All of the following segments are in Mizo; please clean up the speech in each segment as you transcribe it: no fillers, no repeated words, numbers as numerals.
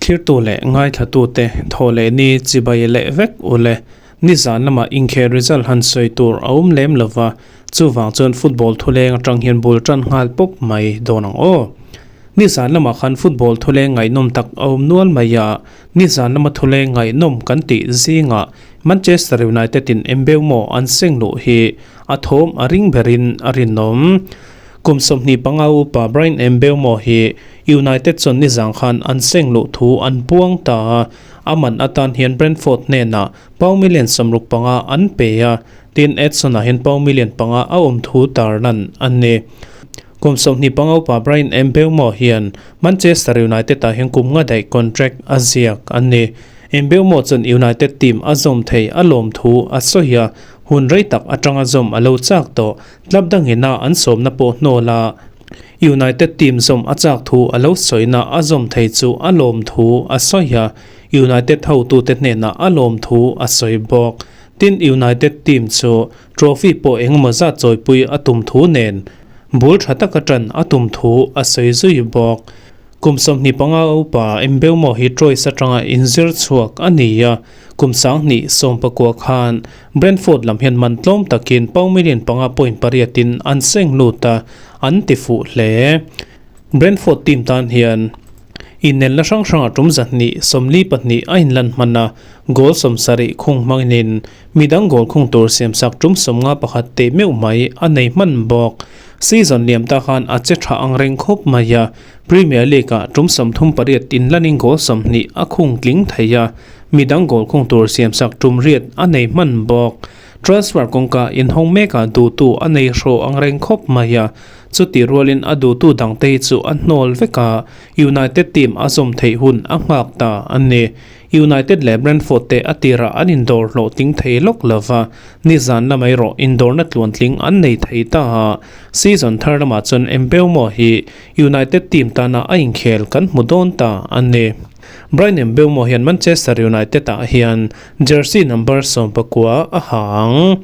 Thlirtu leh ngaithlatute thaw leh ni chibai leh vek u le. Nizan lamah inkhel result han sawi tur a awm lem lova, chuvang chuan football thuleng atang hian bul tan nghal pawp mai dawn ang aw. Nizan lamah khan football thuleng ngaihnawm tak a awm nual mai a, nizan lama thuleng ngaihnawm kan tih zingah Manchester United in Mbeumo an seng luh hi a thawm a ring berin a rinawm. Kum 25 upa Bryan Mbeumo hi United chuan nizan khan an seng luh thu an puang ta a, a man atan hian Brentford hnenah pound million 65 an pe a, tin Edson-ah hian pound million 5 a awm thu tarlan a ni. Kum 25 upa Bryan Mbeumo hian Manchester United-ah hian kum nga daih contract a ziak a ni. Mbeumo chuan United team a zawm thei a lawm thu a sawi a, hun rei tak atanga zawm a lo chak tawh. Club dangina an sawmna pawh hnawl a, United team zawm a chak thu a lo sawina a zawm thei chu a lawm thu a sawi a, United hotute hnenah a lawm thu a sawi bawk. Tin, United team chu trophy pawh engemaw zat chawipui a tum thu nen bul tha taka tan a tum thu a sawi zui bawk. Kum 25 upa Mbeumo hi Troyes atanga inzir chhuak a ni a, kum 2019 khan Brentford lam hian man tlawm takin pound million panga point pariatin an seng lut a, an ti fuh hle. Brentford team tan hian inelna hrang hranga tum 242 a inlan hman a, goal 70 khung hmangin midang goal khung tur siamsak tum 51 teh meuh mai a nei hman bawk. Season liam ta khan a che tha ang reng khawp mai a, Premier League-ah tum 38 inlanin goal 20 a khung tling thei a, midang goal khung tur siamsak tum riat a nei hman bawk. Transfer kawngka inhawng mekah duhtu a nei hraw ang reng khawp mai a, chuti rualin a duhtu dangte hi chu a hnawl vek a, United team a zawm theih hun a nghak ta a ni. United leh Brentford te a tirah an indawr hlawhtling thei lawk lova, nizan lamah erawh indawrna tluantling an nei thei ta a, season thar lamah chuan Mbeumo hi United team tana a inkhel kan hmu dawn ta a ni. Bryan Mbeumo hian Manchester United ah hian jersey number 19 a ha ang.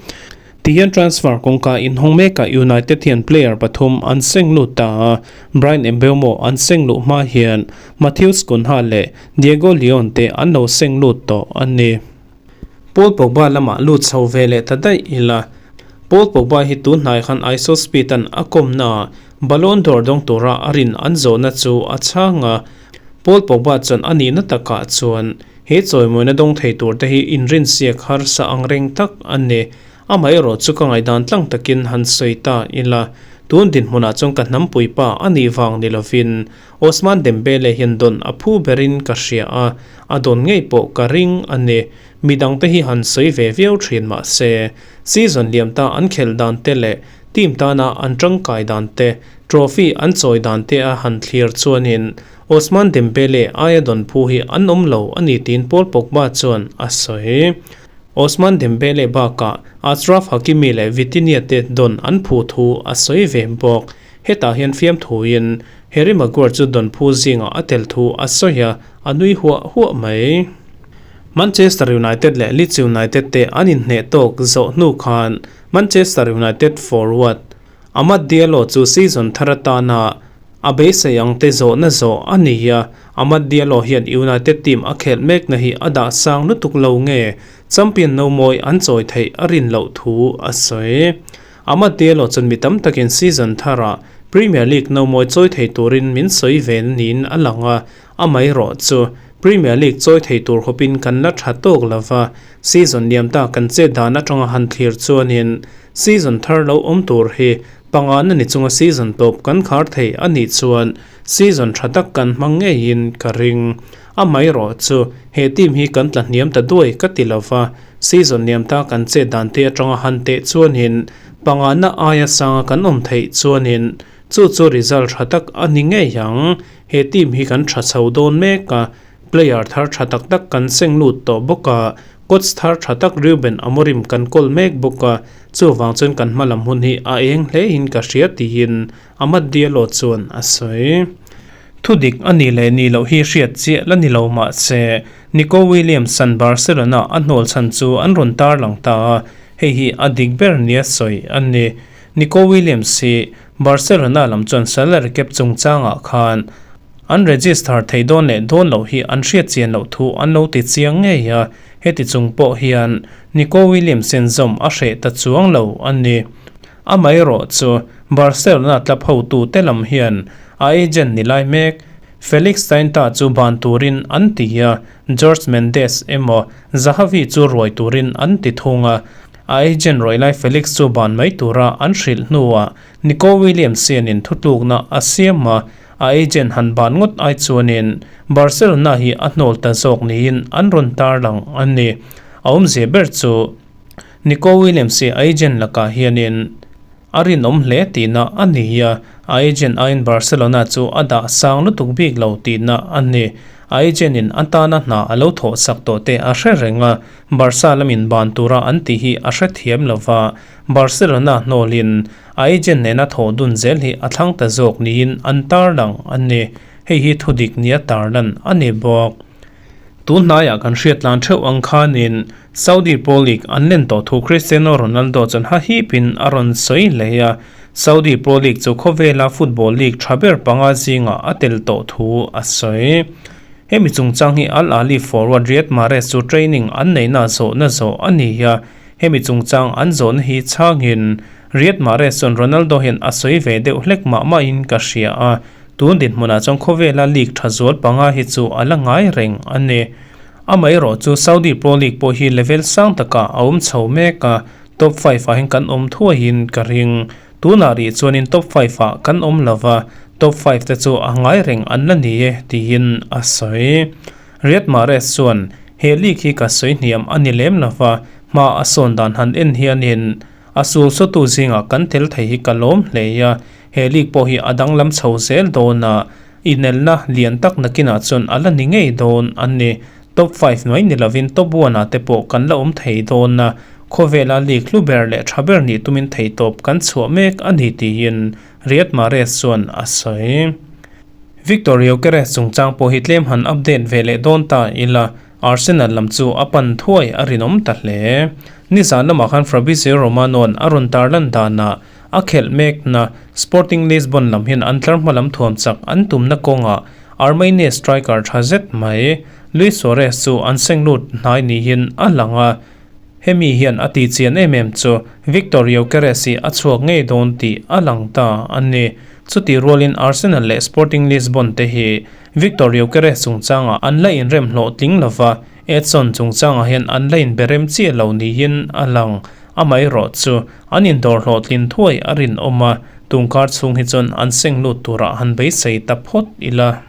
Tihian transfer kawngka inhawng mekah United hian player pathum an seng lut ta a, Bryan Mbeumo an seng luh hma hian Matheus Cunha leh Diego Leon te an lo seng lut tawh a ni. Paul Pogba lamah lut chho ve leh ta daih ila, Paul Pogba hi tun hnai khan ISO Speed-a'n a kawmnaah Ballon d'Or dawng tura a rin an zawhna chu a chhang a, Paul Pogba chuan a nihna takah chuan He chawimawina dawng thei tur te hi inrinsiak harsa ang reng tak a ni. Amaherawh chu ka ngaihdan tlang takin han sawi ta ila, tun dinhmunah chuan ka hnampui pa a nih vang ni lovin Ousmane Dembele hian dawn a phu berin ka hria a, a dawn ngei pawh ka ring a ni. Midang te hi han sawi ve viau thin mah se, season liam ta an khelh dan te leh team tana an tangkai dan te, trophy an chawi dan te a han thlir chuanin Ousmane Dembele aia dawn phu hi an awm lo a ni tiin Paul Pogba chuan a sawi. Ousmane Dembele bakah Achraf Hakimi leh Vitinha te dawn an phu thu a sawi ve bawk. Hetah hian fiamthuin Harry Maguire chu dawn phu zingah a tel thu a sawi a, a nui huah huah mai. Manchester United leh Leeds United te an inhneh tawk zawh hnu khan Manchester United forward Amad Diallo chu season thar atana a beisei ang te zawhna zawh a ni a, Amad Diallo hian United team a khelh mekna hi a dah sang lutuk lo nge champion no mawi an chawi theih a rin loh thu a sawi. Amad Diallo chuan mi tam takin season tharah Premier League no mawi chawi thei turin min sawi ve niin a lang a, amaherawh chu Premier League chawi thei tur khawpin kan la tha tawk lova, season liam ta kan chet dan atanga han thlir chuanin season thar lo awm tur hi Pangana ni chunga season tawp kan khar thei a nih chuan season tha tak kan hmang ngeiin ka ring. Amaherawh chu he team hi kan tla hniam ta duai ka ti lova, season liam ta kan chet dan te atanga han teh chuanin pangana aia sanga kan awm theih chuanin chu chu result tha tak a ni ngei ang. He team hi kan tha chho dawn mek a, player thar tha tak tak kan seng lut tawh bawk a, coach thar tha tak Ruben Amorim kan kawl mek bawk a, Chuvang chuan kan hma lam hun hi a eng hle in ka hria tiin Amad Diallo chuan a sawi. Thudik a nih leh nih loh hi hriat chiah la ni lo mah se, Nico Williams-a'n Barcelona a hnawl chhan chu an rawn tarlang ta a, hei hi a dik ber nia sawi a ni. Nico Williams hi Barcelona lam chuan salary cap chungchangah khan an register thei dawn leh dawn loh hi an hriat chian loh thu an lo ti chiang ngei a, heti chung pawh hian Nico Williams hian zawm a hreh ta chuang lo a ni. Amaherawh chu Barcelona club hotute lam hian a agent ni lai mek Felix Tainta chu ban turin an ti a, Jorge Mendes emaw Zahavi chu ruai turin an ti thung a. A agent ruai lai Felix chu ban mai tura an hrilh hnuah Nico Williams hianin thutlukna a siam a, a agent han ban ngawt ai chuanin Barcelona hi a hnawl ta zawk niin an rawn tarlang a ni. A awmzia ber chu Nico Williams hi a agent lakah hianin a rinawm hle tihna a ni a, a agent aiin Barcelona chu a dah sang lutuk bik lo tihna a ni. A agent in a tana hna a lo thawh sak tawh te a hre reng a, Barca lamin ban tura an tih hi a hrethiam lo va, Barcelona hnawlin a agent nena thawh dun zel hi a thlang ta zawk niin an tarlang a ni. Hei hi thudik nia tarlan a ni bawk. Tun hnaiah kan hriat tlan theuh ang khanin Saudi Pro League an len tawh thu Cristiano Ronaldo chuan hahipin a rawn sawi hle a, Saudi Pro League chu khawvela football league tha ber panga zingah a tel tawh thu a sawi. Hemi chungchang hi Al Ahly forward Riyad Mahrez chu training an neihna zawhna zawh a ni a, hemi chungchang an zawhna hi chhangin Riyad Mahrez chuan Ronaldo hian a sawi ve deuh hlek mah mahin ka hria a, Tun dinhmunah chuan khawvela league tha zual panga hi chu a la ngai reng a ni. Amaherawh chu Saudi Pro League pawh hi level sang takah a awm chho mek a, top five ah hian kan awm thuaiin ka ring. Tunah rih chuanin top five ah kan awm lo va, top five te chu a ngai reng an la ni e tiin a sawi. Riyad Mahrez chuan, He league hi ka sawi hniam a ni lem lo va, hma a sawn dan han en hianin A sul sawtu zingah kan tel thei hi ka lawm hle a, he league pawh hi a danglam chho zel dawn a, inelna lian tak nakinah chuan a la ni ngei dawn a ni. Top five mai ni lovin top one ah te pawh kan la awm thei dawn a, khawvela league hlu ber leh tha ber nih tumin theihtawp kan chhuah mek a ni tiin Riyad Mahrez chuan a sawi. Viktor Gyökeres chungchang pawh hi tlem han update ve leh dawn ta ila, Arsenal lam chu a pan thuai a rinawm ta hle. Nizan lamah khan Fabrizio Romano-a'n a rawn tarlan danah a khelh mekna Sporting Lisbon lam hian an tlar hma lam thuam chak an tumna kawngah Armenia striker tha zet mai Luis Suarez chu an seng lut hnai niin a lang a. Hemi hian a tih chian em em chu Viktor Gyökeres hi a chhuak ngei dawn tih a lang ta a ni. Chutih rualin Arsenal leh Sporting Lisbon te hi Viktor Gyökeres chungchangah an la inrem hlawhtling lova, Edson chungchangah hian an la inberem chiah lo niin a lang. Amaherawh chu an indawr hlawhtlin thuai a rinawm a, tungkar chhung hi chuan an seng lut turah han beisei ta phawt ila.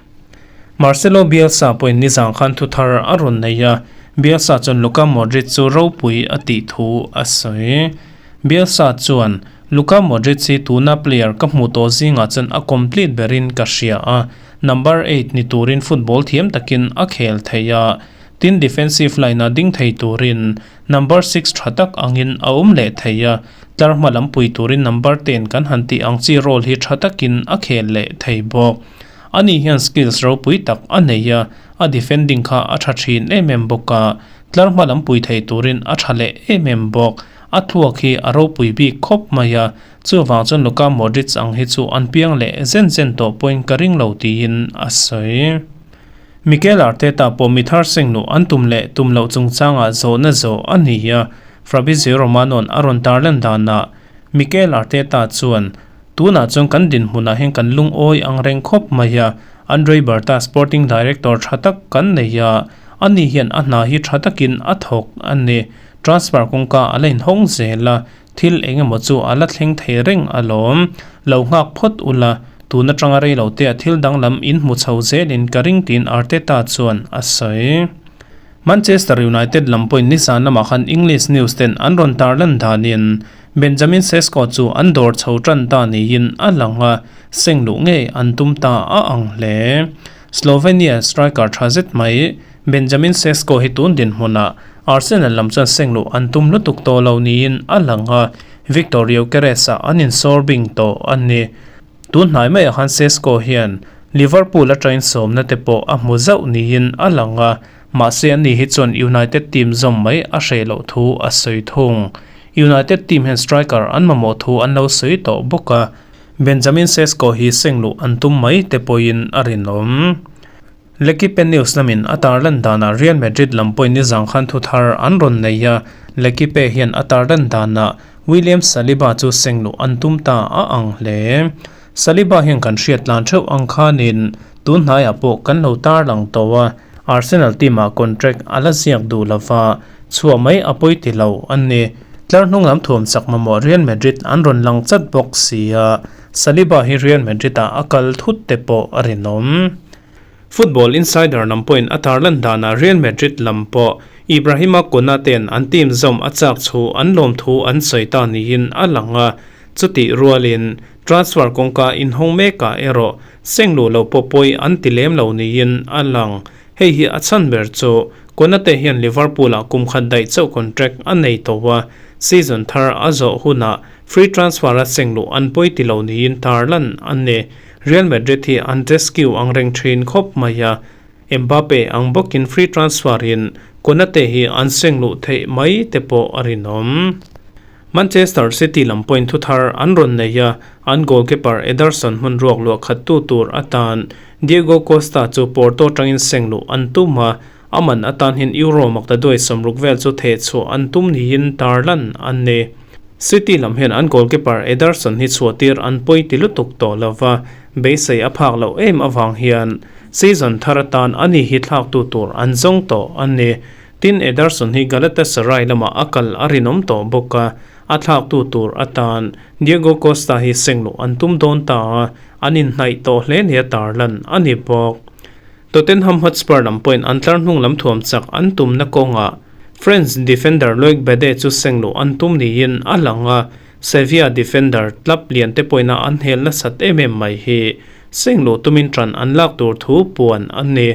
Marcelo Bielsa pawhin nizang khan thu thar a rawn nei a, Bielsa chuan Luka Modric chu ropui a tih thu a sawi. Bielsa chuan, Luka Modric hi tuna player ka hmuh tawh zingah chuan a complete berin ka hria a, Number eight ni turin football thiam takin a khel thei a, tin defensive line-a ding thei turin number six tha tak angin a awm leh thei a, tlar hma lam pui turin number ten kan han tih ang chi role hi tha takin a khel leh thei bawk. Ani hian skills ropui tak a nei a, a defending kha a tha thin em em bawk a, tlar hma lam pui thei turin a tha leh em em bawk. A thluak hi a ropui bik khawp mai a, Chuvang chuan Luka Modric ang hi chu an piang leh zen zen tawh pawhin ka ring lo tiin a sawi. Mikel Arteta pawh mi thar seng luh an tum leh tum loh chungchangah zawhna zawh a ni a, Fabrizio Romano-a'n a rawn tarlan danah Mikel Arteta chuan, Tunah chuan kan dinhmunah hian kan lungawi ang reng khawp mai a, Andrei Berta sporting director tha tak kan nei a, ani hian a hna hi tha takin a thawk a ni. Transfer kawngka a la inhawng zel a, Thil eng emaw chu a la thleng thei reng alawm. Lo nghak phawt ula, tun atanga rei lo te a thil danglam in hmu chho zelin ka ring tiin Arteta chuan a sawi. Manchester United lam pawhin nizan lamah khan English news ten an rawn tarlan danin Benjamin Sesko chu an dawr chho tan ta niin a lang a, seng luh ngei an tum ta a ang hle. Slovenia striker tha zet mai Benjamin Sesko hi tun dinhmunah Arsenal lam chuan seng luh an tum lutuk tawh lo niin a lang a, Viktor Gyökeres-ah an insawr bing tawh a ni. Tun hnai maiah khan Sesko hian Liverpool atangin sawmna te pawh a hmu zauh niin a lang a, mahse ani hi chuan United team zawm mai a hreh loh thu a sawi thung. United team hian striker an mamawh thu an lo sawi tawh bawk a. Benjamin Sesko hi seng luh an tum mai te pawhin a rinawm. L'Equipe News lamin a tarlan danah Real Madrid lam pawhin nizang khan thu thar an rawn nei a, L'Equipe hian a tarlan danah William Saliba chu seng luh an tum ta a ang hle. Saliba hian kan hriat tlan theuh ang khanin tun hnaiah pawh kan lo tarlang tawh a, Arsenal team ah contract a la ziak duh lova, chhuah mai a pawi ti lo a ni. Tlar hnung lam thuam chak mamawh Real Madrid an rawn lang chat bawk si a, Saliba hi Real Madrid ah a kal thut te pawh a rinawm. Football Insider lam pawhin a tarlan danah Real Madrid lam pawh Ibrahima Konate-a'n an team zawm a chak chu an lawmthu an sawi ta niin a lang a, chutih rualin transfer kawngka inhawng mekah erawh seng luh lo pawh pawi an ti lem lo niin a lang. Hei hi a chhan ber chu Konate hian Liverpool-ah kum khat daih chauh contract a nei tawh a, season thar a zawh hunah free transfer-a seng luh an pawi ti lo niin tarlan a ni. Real Madrid hi an rescue ang reng thin khawp mai a, Mbappe ang bawkin free transfer in Konate hi an seng luh theih mai te pawh a rinawm. Manchester City lam pawhin thu thar an rawn nei a, an goalkeeper Ederson hmun ruak luah khat tu tur atan Diego Costa chu Porto atangin seng luh an tum a, a man atan hian Euro maktaduai 60 vel chu theh chhuah an tum niin tarlan an ni. City lam hian an goalkeeper Ederson hi chhuahtir an pawi ti lutuk tawh lo va, beisei a phak loh em avang hian season thar atan ani hi thlaktu tur an zawng tawh a ni. Tin, Ederson hi Galatasaray lamah a kal a rinawm tawh bawk a, a thlaktu tur atan Diego Costa hi seng luh an tum dawn ta a, an inhnaih tawh hle nia tarlan a ni bawk. Tottenham Hotspur lam pawhin an tlar hnung lam thuam chak an tumna kawngah French defender Loic Bade chu seng luh an tum niin a lang a, Sevilla defender club lian te pawhin a an hel nasat em em mai hi seng luh tumin ṭan an lak tur thu puan a ni.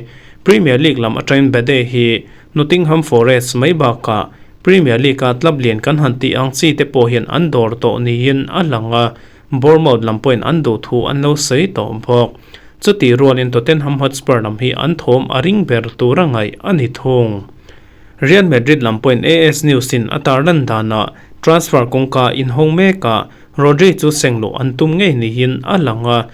Premier League lam aṭangin Bade hi Nottingham Forest mai bakah Premier League-a club lian kan han tih ang chi te pawh hian an dawr tawh niin a lang a, Bournemouth lam pawhin an duh thu an lo sawi tawh bawk. Chutih rualin Tottenham Hotspur lam hi an thawm a ring ber tura ngaih a ni thung. Real Madrid lam pawhin AS News in a tarlan danah transfer kawngka inhawng mekah Rodri chu seng luh an tum ngei niin a lang a,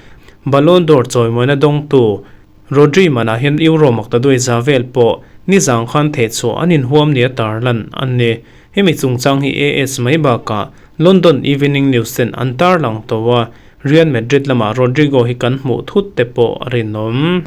Ballon d'Or chawimawina dawngtu Rodri manah hian Euro maktaduai za vel pawh nizang khan thehchhuah an inhuam nia tarlan a ni. Hemi chungchang hi AS mai bakah London Evening News ten an tarlang tawh a, Real Madrid lamah Rodrygo hi kan hmuh thut te pawh a rinawm.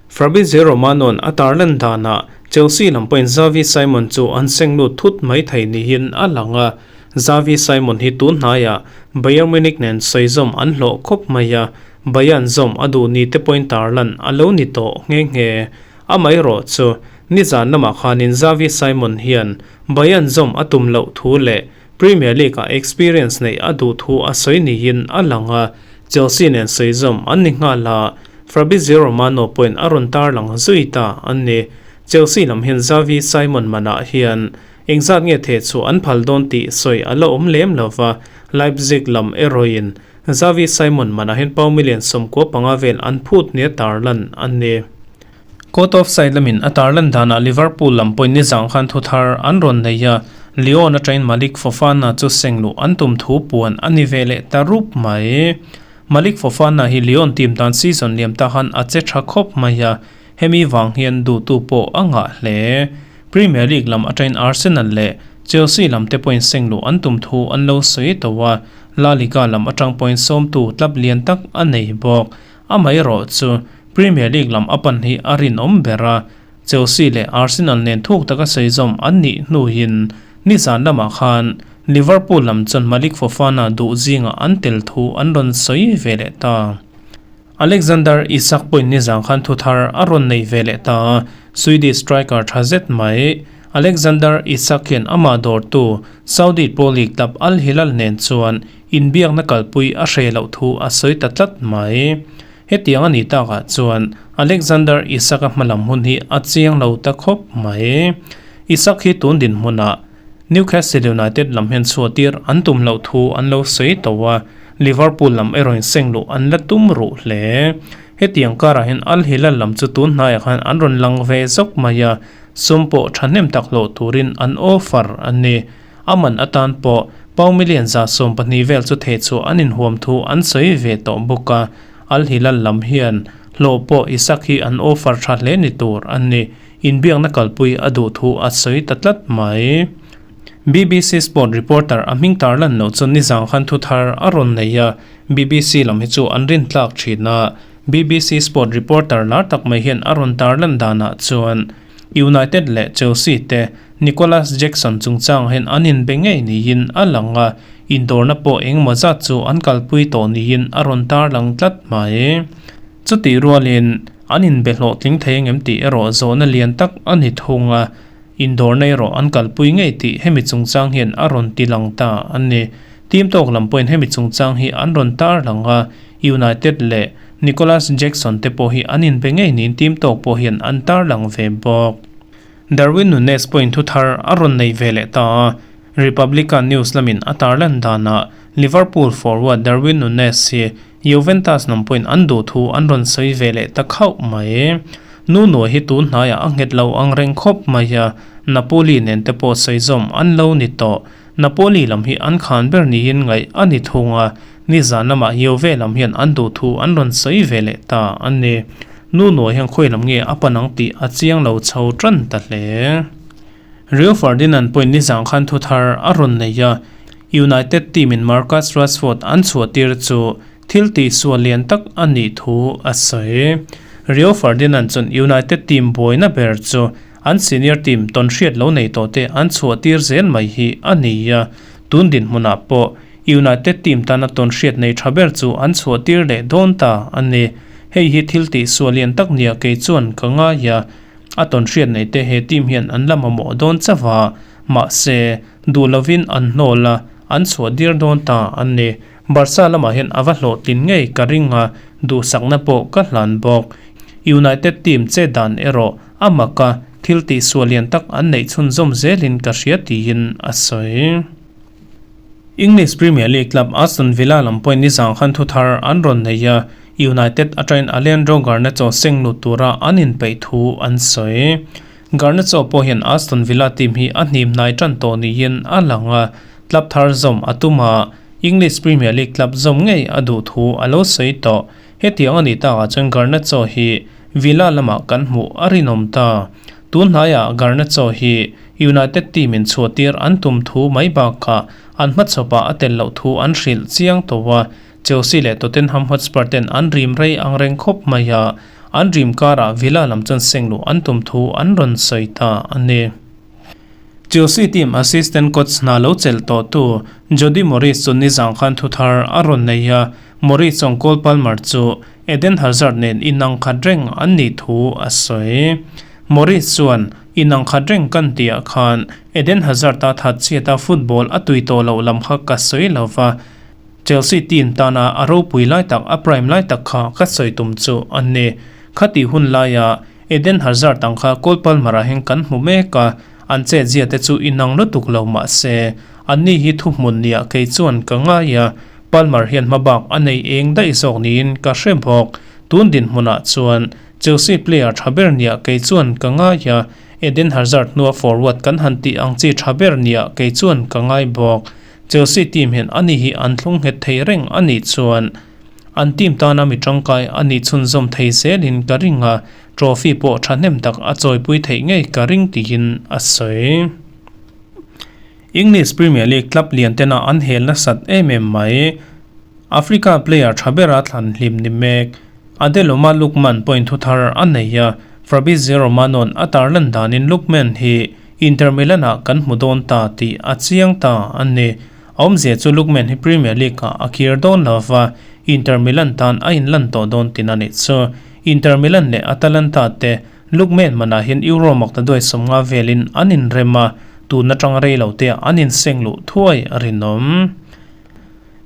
Fabrizio Romano-a'n a tarlan danah Chelsea lam pawhin Xavi Simon chu an seng lut thut mai thei niin a lang a, Xavi Simon hi tun hnaiah Bayern Munich nen sawizawm an hlawh khawp mai a, Bayern zawm a duh ni te pawhin tarlan a lo ni tawh nghe nghe. Amaherawh chu, nizan lamah khanin Xavi Simon hian Bayern zawm a tum loh thu leh Premier League-ah experience neih a duh thu a sawi niin a lang a, Chelsea nen sawi zawm an ni nghal a, Fabrizio Romano pawhin a rawn tarlang zui ta a ni. Chelsea lam hian Xavi Simon manah hian engzat nge theh chhuah an phal dawn tih sawi a la awm lem lo va, Leipzig lam erawhin Xavi Simon manah hian pau million 95 vel an phut nia tarlan a ni. Court of side lamin a tarlan danah Liverpool lam pawhin nizang khan thu thar an rawn nei a, Lyon atangin Malick Fofana chu seng luh an tum thu puan a ni ve leh ta rup mai. Malick Fofana hi Lyon team tan season liam ta khan a che tha khawp mai a, hemi vang hian duhtu pawh a ngah hle. Premier League lam atangin Arsenal leh Chelsea lam te pawhin seng luh an tum thu an lo sawi tawh a, La Liga lam atang pawhin sawmtu club lian tak a nei bawk. Amaherawh chu Premier League lam a pan hi a rinawm ber a, Chelsea leh Arsenal nen thuk taka sawi zawm an nih hnuin nizan lamah khan Liverpool lam chuan Malick Fofana duh zingah an tel thu an rawn sawi ve leh ta. Alexander Isak pawhin nizan khan thu thar a rawn nei ve leh ta a, Swedish striker tha zet mai Alexander Isak hian amah dawrtu Saudi Pro League club Al Hilal nen chuan Inbiakna kalpui a hre loh thu a sawi ta tlat mai. Hetiang a nih takah chuan Alexander Isak-a hmalam hun hi a chiang lo ta khawp mai. Isak hi tun dinhmunah Newcastle United lam hian chhuahtir an tum loh thu an lo sawi tawh a, Liverpool lam erawhin seng luh an la tum ruh hle. Hetiang karah hian Al Hilal lam chu tun hnaiah khan an rawn lang ve zawk mai a, sum pawh thahnem tak hlawh turin an offer a ni. A man atan pawh Pound million 120 vel chu thehchhuah an inhuam thu an sawi ve tawh bawk a, Al Hilal lam hian hlawh pawh Isak hi an offer tha hle ni tur a ni. Inbiakna kalpui a duh thu a sawi ta tlat mai. BBC Sport reporter a hming tarlan loh chuan nizang khan thu thar a rawn nei a, BBC lam hi chu an rintlak thin a. BBC Sport reporter lar tak mai hian a rawn tarlan danah chuan United leh Chelsea te Nicolas Jackson chungchang hian an inbe ngei niin a lang a, indawrna pawh engemaw zat chu an kalpui tawh niin a rawn tarlang tlat mai. Chutih rualin an inbe hlawhtling thei engem tih erawh zawhna lian tak a ni thung a, indawrna erawh an kalpui ngei tih hemi chungchang hian a rawn ti lang ta a ni. Team tawk lam pawhin hemi chungchang hi an rawn tarlang a, United leh Nicolas Jackson te pawh hi an inbe ngei niin team tawk pawh hian an tarlang ve bawk. Darwin Nunez pawhin thu thar a rawn nei ve leh ta a, Republica News lamin a tarlan danah Liverpool forward Darwin Nunez hi Juventus lam pawhin an duh thu an rawn sawi ve leh ta khauh mai. Nuno hi tun hnaiah a nghet lo ang reng khawp mai a, Napoli nen te pawh sawi zawm an lo ni tawh. Napoli lam hi an khan ber niin ngaih a ni thung a, nizan lamah Juve lam hian an duh thu an rawn sawi ve leh ta a ni. Nuno hian khawi lam nge a pan ang tih a chiang lo chho tan ta hle. Rio Ferdinand pawhin nizan khan thu thar a rawn nei a, United team in Marcus Rashford an chhuah tir chu thil tihsual lian tak a nih thu a sawi. Rio Ferdinand chuan United team buaina ber chu an senior team tawnhriat lo nei tawh te an chhuah tir zel mai hi a ni a, tun dinhmunah pawh United team tana tawnhriat nei tha ber chu an chhuah tir leh dawn ta a ni. Hei hi thil tihsual lian tak nia kei chuan ka ngai a, a tawnhriat nei te he team hian an la mamawh dawn chauh a, mahse duh lovin an hnawl a, an chhuah dir dawn ta a ni. Barca lamah hian a va hlawhtlin ngei ka ring a, duhsakna pawh ka hlan bawk. United team che dan erawh a mak a, thil tihsual lian tak an neih chhunzawm zelin ka hria tiin a sawi. English Premier League club Aston Villa lam pawhin nizang khan thu thar an rawn nei a, United atangin Alejandro Garnacho seng lut tura an inpeih thu an sawi. Garnacho pawh hian Aston Villa team hi a hnim hnai tan tawh niin a lang a, club thar zawm a tum a, English Premier League club zawm ngei a duh thu a lo sawi tawh. Hetiang a nih takah chuan Garnacho hi Villa lamah kan hmuh a rinawm ta. Tun hnaiah Garnacho hi United team in chhuahtir an tum thu mai bakah an hmachhawpah a tel loh thu an hrilh chiang tawh a, Chelsea leh Tottenham Hotspur ten an rim rei ang reng khawp mai a, an rim karah Villa lam chuan seng luh an tum thu an rawn sawi ta a ni. Chelsea team assistant coach hna lo chelh tawh tu Jody Morris chu nizang khan thu thar a rawn nei a, Morris chuan Cole Palmer chu Eden Hazard nen inang khat reng an nih thu a sawi. Morris chuan, Inang khat reng kan tihah khan Eden Hazard-a that chhiata football a tui tawh loh lam kha ka sawi lo va, Chelsea team tana a ropui lai tak, a prime lai tak kha ka sawi tum chu a ni. Khatih hun laia Eden Hazard ang kha Cole Palmer-ah hian kan hmu mek a, an chetzia te chu inang lutuk lo mah se, anni hi thuhmun nia kei chuan ka ngai a, Palmer hian hmabak a nei eng daih zawk niin ka hre bawk. Tun dinhmunah chuan Chelsea player tha ber nia kei chuan ka ngai a, Eden Hazard hnua forward kan han tih ang chi tha ber nia kei chuan ka ngai bawk. Chelsea team hian ani hi an thlung nghet thei reng a nih chuan an team tana mi tangkai a nih chhunzawm thei zelin ka ring a, trophy pawh thahnem tak a chawipui theih ngei ka ring tiin a sawi. English Premier League club lian tena an hel nasat em em mai. Africa player tha bera thlan hlim ni mek. Adeloma Lookman pawhin thu thar a nei a, Fabrizio Romano-a'n a tarlan danin Lookman hi Inter Milan-ah kan hmu dawn ta tih a chiang ta a ni. A awmzia chu Lookman hi Premier League-ah a kir dawn lo va, Inter Milan tan a inlan tawh dawn tin a nih chu. Inter Milan leh Atalanta te Lookman manah hian Euro makta duai 50 velin an inrem a, tun atang rei lo te an inseng luh thuai a rinawm.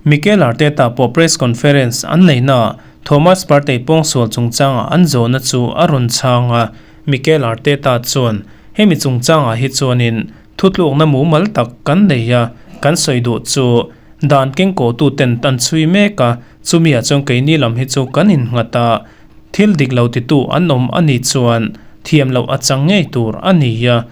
Mikel Arteta pawh press conference an neihnaah Thomas Partey pawngsual chungchangah an zawhna chu a rawn chhang a, Mikel Arteta chuan, Hemi chungchangah hi chuanin thutlukna mumal tak kan nei a, kan sawi duh chu dan kengkawhtuten an chhui mek a, chumiah chuan keini lam hi chu kan innghat a, thil dik lo titu an awm a nih chuan thiam loh a chang ngei tur a ni a.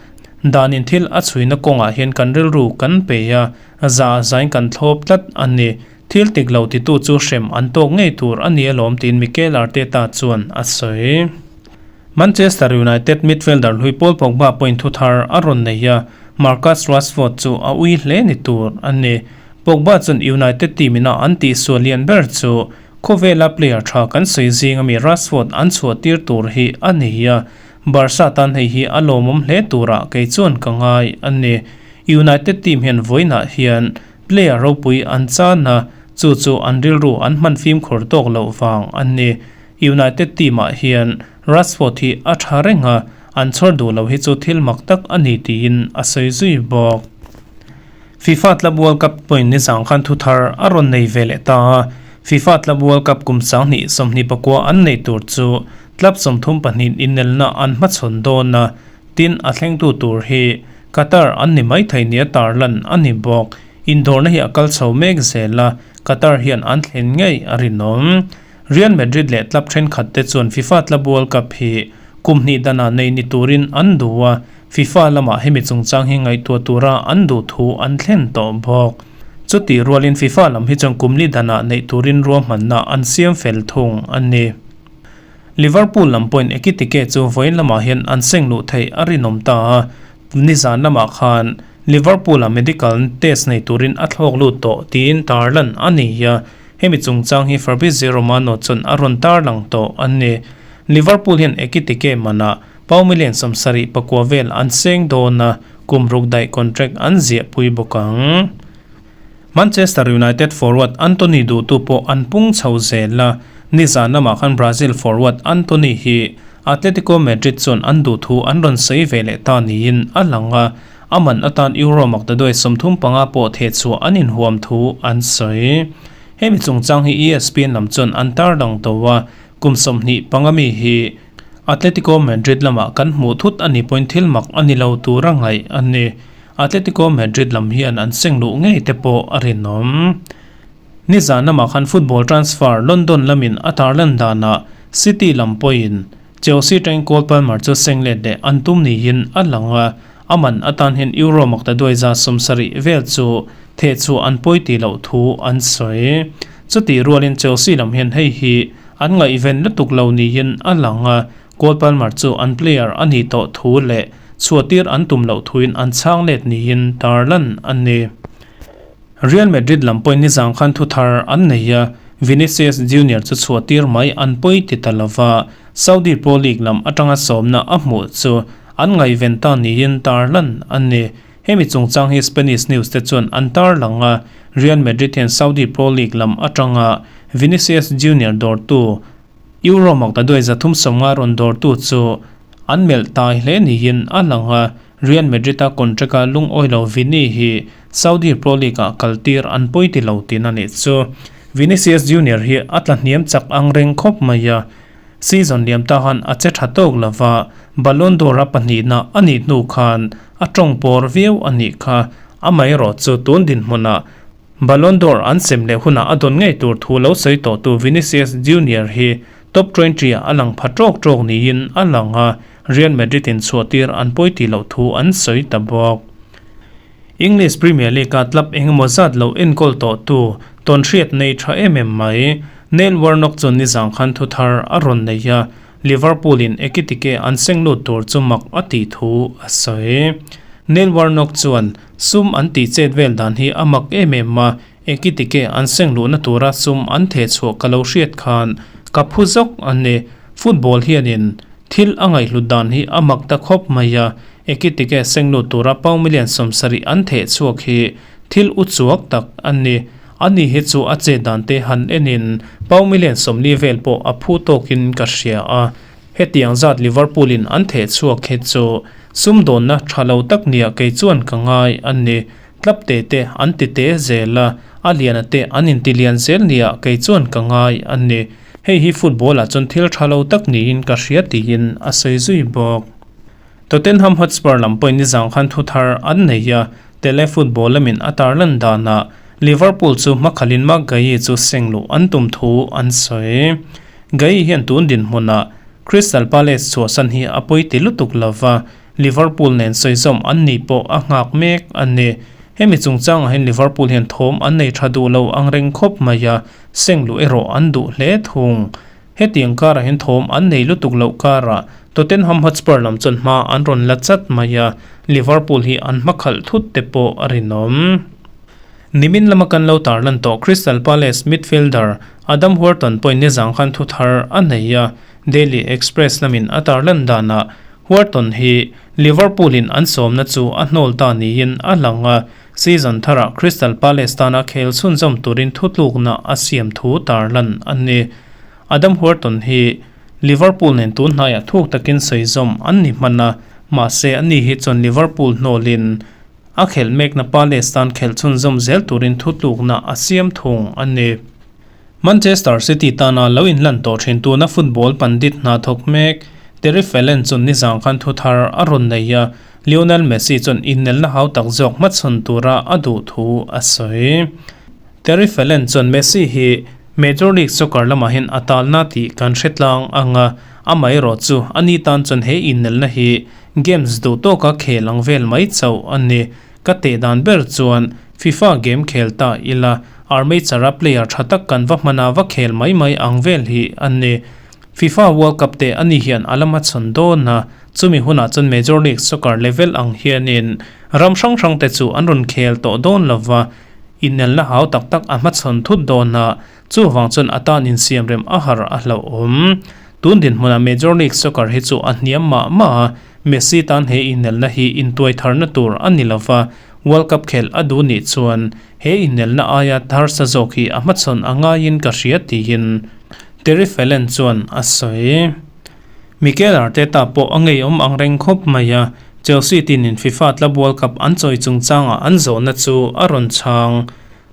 Danin thil a chhuina kawngah hian kan rilru kan pe a, za a zain kan thlawp tlat a ni. Thil tik lo titu chu hrem an tawk ngei tur a ni alawm tiin Mikel Arteta chuan a sawi. Manchester United midfielder hlui Paul Pogba pawhin thu thar a rawn nei a, Marcus Rashford chu a ui hle ni tur a ni. Pogba chuan United team ina an tihsual lian ber chu khawvela player tha kan sawi zing ami Rashford an chhuah tir tur hi a ni a, Barca tan hei hi a lawmawm hle turah kei chuan ka ngai a ni. United team hian vawiinah hian player ropui an chan a, chu chu an rilru an hman fimkhur tawk loh vang a ni. United team ah hian Rashford hi a tha reng a, an chhawr duh lo hi chu thil mak tak a ni tiin a sawi zui bawk. FIFA Club World Cup point nizang khan thu thar a rawn nei ve leh ta a, FIFA Club World Cup kum 20 24 an neih tur chu club 32 inelna an hmachhawn dawn a, tin a thlengtu tur hi Qatar an ni maithei nia tarlan a ni bawk. Indawrna hi a kal chho mek zel a, Qatar hian an thlen ngei a rinawm. Real Madrid leh club thenkhat te chuan FIFA Club World Cup hi kum hnih danah nei ni turin an duh a, FIFA lamah hemi chungchang hi ngaihtuah tura an duh thu an thlen tawh bawk. Chutih rualin FIFA lam hi chuan kum li danah neih turin ruahmanna an siam fel thung a ni. Liverpool lam pawhin Ekitike chu vawiin lamah hian an seng luh theih a rinawm ta a, nizan lamah khan Liverpool-a medical test nei turin a thlawk lut tawh tiin tarlan a ni a. Hemi chungchang hi Fabrizio Romano chuan a rawn tarlang tawh a ni. Liverpool hian Ekitike manah pau million 74 vel an seng dawn a, kum ruk daih contract an ziahpui bawk ang. Manchester United forward Antony duhtu pawh an pung chho zel a, nizan lamah khan Brazil forward Antony hi Atletico Madrid chuan an duhthu an rawn sawi ve leh ta niin a lang a, A man atan Euro maktaduai 35 pawh thehchhuah an inhuam thu an sawi. Hemi chungchang hi ESPN lam chuan an tarlang tawh a, kum 25 mi hi Atletico Madrid lamah kan hmuh thut a ni pawhin thil mak a ni lo tura ngaih a ni. Atletico Madrid lam hian an seng luh ngei te pawh a rinawm. Nizan lamah khan football transfer London lamin a tarlan danah City lam pawhin Chelsea tangin Cole Palmer chu seng let leh an tum niin a lang a, a man atan hian Euro maktaduai 70 vel chu thehchhuah an pawi tih loh thu an sawi. Chutih rualin Chelsea lam hian hei hi an ngaihven lutuk lo niin a lang a, Cole Palmer chu an player a nih tawh thu leh chhuahtir an tum loh thuin an chhang let niin tarlan a ni. Real Madrid lam pawhin nizang khan thu thar an nei a, Vinicius Junior chu chhuahtir mai an pawi ti ta lova, Saudi Pro League lam atanga sawmna a hmuh chu an ngaihven ta niin tarlan a ni. Hemi chungchang hi Spanish news te chuan an tarlang a, Real Madrid hian Saudi Pro League lam atanga Vinicius Junior dawrtu Euro maktaduai 350 rawn dawrtu chu an melh tai hle niin a lang a, Real Madrid-a contract-a lungawi lo Vini hi Saudi Pro League-ah kaltir an pawi ti lo tihna nih chu. Vinicius Junior hi a tla hniam chak ang reng khawp mai a, season liam ta khan a che tha tawk lo va, Ballon d'Or-a pahnihna a nih hnu khan a tawng pawr viau a nih kha. Amaherawh chu tun dinhmunah Ballon d'Or an sem leh hunah a dawn ngei tur thu lo sawi tawhtu Vinicius Junior hi top 20-ah a lang pha tawk tawk niin a lang a, Real Madrid in chhuahtir an pawi tih loh thu an sawi ta bawk. English Premier League-a club engemaw zat lo enkawl tawhtu tawnhriat nei tha em em mai Neil Warnock chuan nizang khan thu thar a rawn nei a, Liverpool in Ekitike an seng lut tur chu mak a tih thu a sawi. Neil Warnock chuan sum an tih chet vel dan hi a mak em em a, Ekitike an seng luhna tura sum an thehchhuah ka lo hriat khan ka phu zawk a ni. Football hianin Thil a ngaihhlut dan hi a mak ta khawp mai a, Ekitike seng lut tura pound million 70 an theh chhuak hi thil u chuak tak a ni. Ani hi chu a chet dan te han enin pound million 40 vel pawh a phu tawkin ka hria a. Hetiang zat Liverpool in an theh chhuak hi chu sumdawnna tha lo tak nia kei chuan ka ngai a ni. Club te te an ti te zel a, a liana te an inti lian zel nia kei chuan ka ngai a ni. Hei hi football ah chuan thil tha lo tak niin ka hria tiin a sawi zui bawk. Tottenham Hotspur lam pawhin nizang khan thu thar an nei a, Tele football lamin a tarlan danah Liverpool chu hmakhalin Marc Guehi chu seng luh an tum thu an sawi. Guehi hian tun dinhmunah Crystal Palace chhuahsan hi a pawi ti lutuk lova. Liverpool nen sawizawm an nih pawh a nghak mek a ni. Hemi chungchangah hian Liverpool hian thawm an nei tha duh lo ang reng khawp mai a, seng luh erawh an duh hle thung. Hetiang karah hian thawm an nei lutuk loh karah Tottenham Hotspur lam chuan hma an rawn la chat mai a, Liverpool hi an hma khalh thut te pawh a rinawm. Nimin lama kan lo tarlan tawh Crystal Palace midfielder Adam Wharton pawhin nizang khan thu thar a nei a, Daily Express lamin a tarlan danah Wharton hi Liverpool in an sawmna chu a hnawl ta niin a lang a, season tharah Crystal Palace tana khel chhunzawm turin thutlukna a siam thu tarlan a ni. Adam Wharton hi Liverpool nen tun hnaiah thuk takin sawizawm an ni hman a, mahse ani hi chuan Liverpool hnawlin a khelh mekna Palace tan khelh chhunzawm zel turin thutlukna a siam thung a ni. Manchester City tana lo inlan tawh thin tuna football pandit hna thawk mek Terry Phelan chuan nizang khan thu thar a rawn nei a, Lionel Messi chuan innelna hau tak zawk hmachhawn tura a duh thu a sawi. Terry Phelan chuan Messi hi Major League Soccer lamah hian a talna tih kan hre tlang ang a, amaherawh chu ani tan chuan he innelna hi games duh tawka khel ang vel mai chauh a ni. Ka teh dan ber chuan FIFA game khel ta ila, armature a player tha tak kan va hman a va khel mai mai ang vel hi a ni. FIFA World Cup te ani hian a la hmachhawn dawn a, chumi hunah chuan Major League Soccer level ang hianin ram hrang hrang te chu an rawn khel tawh dawn lova, inelna hau tak tak a hmachhawn thut dawn a, chuvang chuan a tan insiamrem a har a hlauhawm. Tun dinhmunah Major League Soccer hi chu a hniam mah mah a, Messi tan he inelna hi intuai tharna tur a ni lova, World Cup khelh a duh nih chuan he inelna aia harsa zawk hi a hmachhawn a ngaiin ka hria tiin Terry Phelan chuan a sawi. Mikel Arteta pawh a ngeiawm ang reng khawp mai a, Chelsea tinin FIFA Club World Cup an chawi chungchangah an zawhna chu a rawn chhang.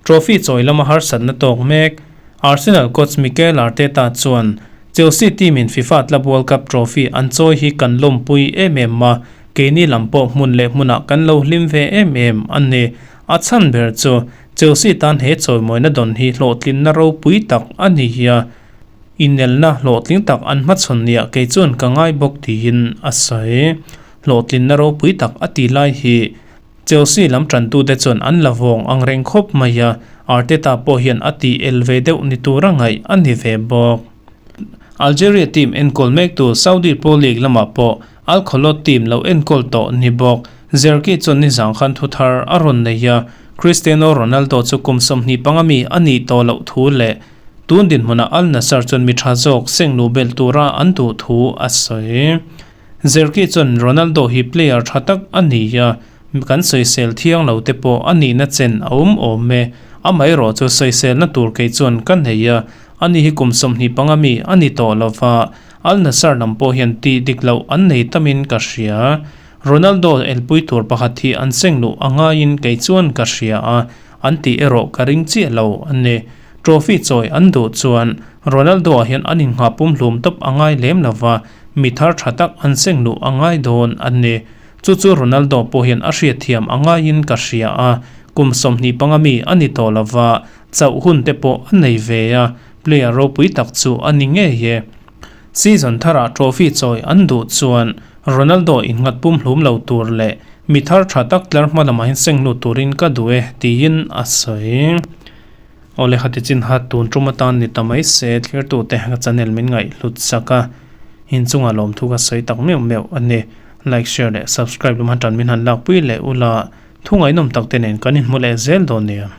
Trophy chawi lama harsatna tawk mek Arsenal coach Mikel Arteta chuan, Chelsea team-in FIFA Club World Cup trophy an chawi hi kan lawmpui em em a, keini lam pawh hmun leh hmunah kan lo hlim ve em em a ni. A chhan ber chu Chelsea tan he chawimawina dawn hi hlawhtlinna ropui tak a ni hi a, inelna hlawhtling tak an hmachhawn nia kei chuan ka ngai bawk tiin a sawi. Hlawhtlinna ropui tak a ti lai hi Chelsea lam tantute chuan an la vawng ang reng khawp mai a, Arteta pawh hian a tih el ve deuh ni tura ngaih a ni ve bawk. Algeria team enkawl mektu Saudi Pro League lamah pawh Al Kholod team lo enkawl tawh ni bawk. Zerki chuan nizang khan thu thar a rawn nei a, Cristiano Ronaldo chu kum 25 mi a nih tawh loh thu leh tun dinhmunah Al Nassr chuan mi tha zawk seng luh belh tura an duh thu a sawi. Zerki chuan Ronaldo hi player tha tak a ni a, kan sawisel thiang lo te pawh a nihna chen a awm awm e. Amaherawh chu sawiselna tur kei chuan ka nei a, ani hi kum 25 mi a ni tawh lo va, Al Nassr lam pawh hian tih dik loh an nei tamin ka hria. Ronaldo elpui tur pakhat hi an seng luh a ngaiin kei chuan ka hria a, an tih erawh ka ring chiah lo a ni. Trophy chawi an duh chuan Ronaldo-ah hian an inngah pumhlum tawp a ngai lem lo va, mi thar tha tak an seng luh a ngai dawn a ni. Chu chu Ronaldo pawh hian a hriatthiam a ngaiin ka hria a, kum 25 mi a ni tawh lo va, chauh hun te pawh a nei ve a, player ropui tak chu a ni ngei e. Season tharah trophy chawi an duh chuan Ronaldo innghat pumhlum lo tur leh mi thar tha tak tlar hma lamah hian seng lut turin ka duh e, tiin a sawi. Awle khati chin ha tun tum atan ni ta mai se thirtute ka channel min ngaih hlut sak a, inchungah lawmthu ka sawi tak meuh meuh a ni. Like, share leh subscribe lam han tan min han lakpui leh ula, thu ngaihnawm tak te nen kan inhmu leh zel dawn nia.